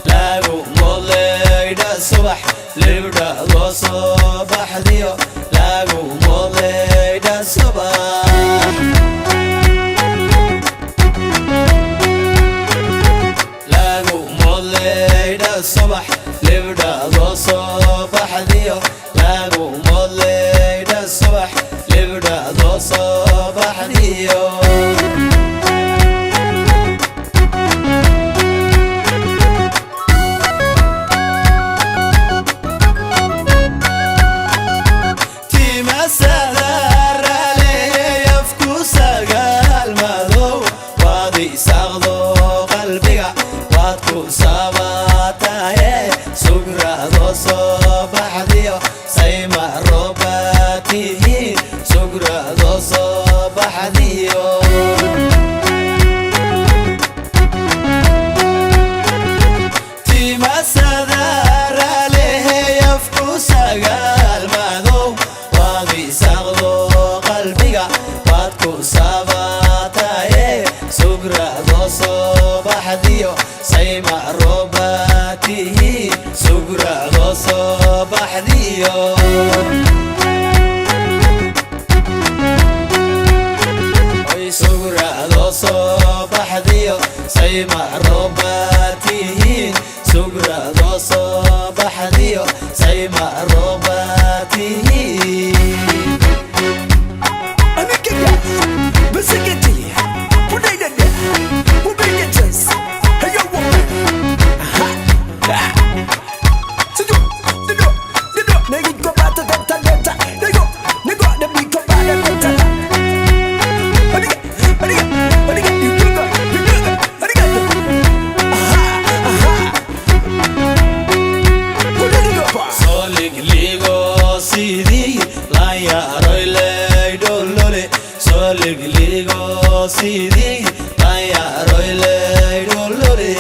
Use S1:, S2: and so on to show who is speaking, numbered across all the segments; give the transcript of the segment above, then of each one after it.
S1: Lagu moodleydha subax libdhadoo soo baxdiyo, lagu moodleydha subax, lagu moodleydha subax libdhadoo soo baxdiyo, lagu moodleydha subax libdhadoo soo baxdiyo. Timasadaraleeyafku sagaal madow waad isaqdo, qalbiga waad ku sabataye. Sugrado soo baxdiyo sayma roobatihiin, sugrado soo baxdiyo. Timasadaraleeyafku sagaal madow waad isaqdo, qalbiga waad ku sabataye. Sugrado soo baxdiyo sayma roobatihiin, sugrado soo baxdiyo. Oy, sugrado soo baxdiyo sayma roobatihiin, sugrado soo baxdiyo sayma roobatihiin. Soligligo sidii layaroyleydholole, soligligo sidii layaroyleydholole.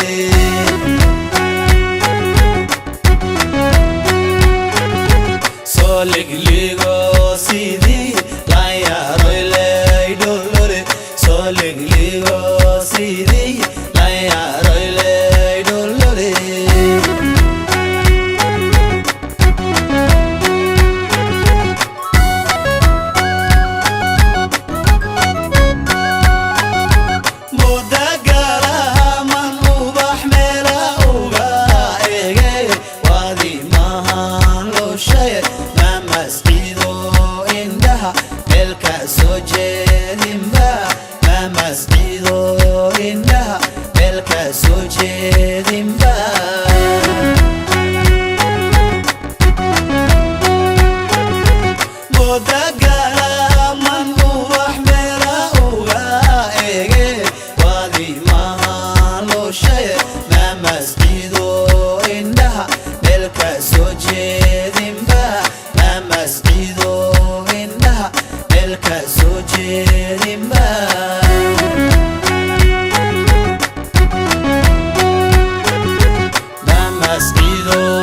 S1: Soligligo sidii layaroyleydholole, soligligo sidii layaroyleydholole. Mudagalaman ubax meela uga ege waadi mahan loshaye, mamascido indhaha meelka soo jeedinba, mamascido indhaha meelka soo jeedinba. Mudagalaman ubax meela uga ege waadi mahan loshaye, mamascido indhaha meelka soo jeedinba, mamascido indhaha meelka soo jeedinba. Mamascido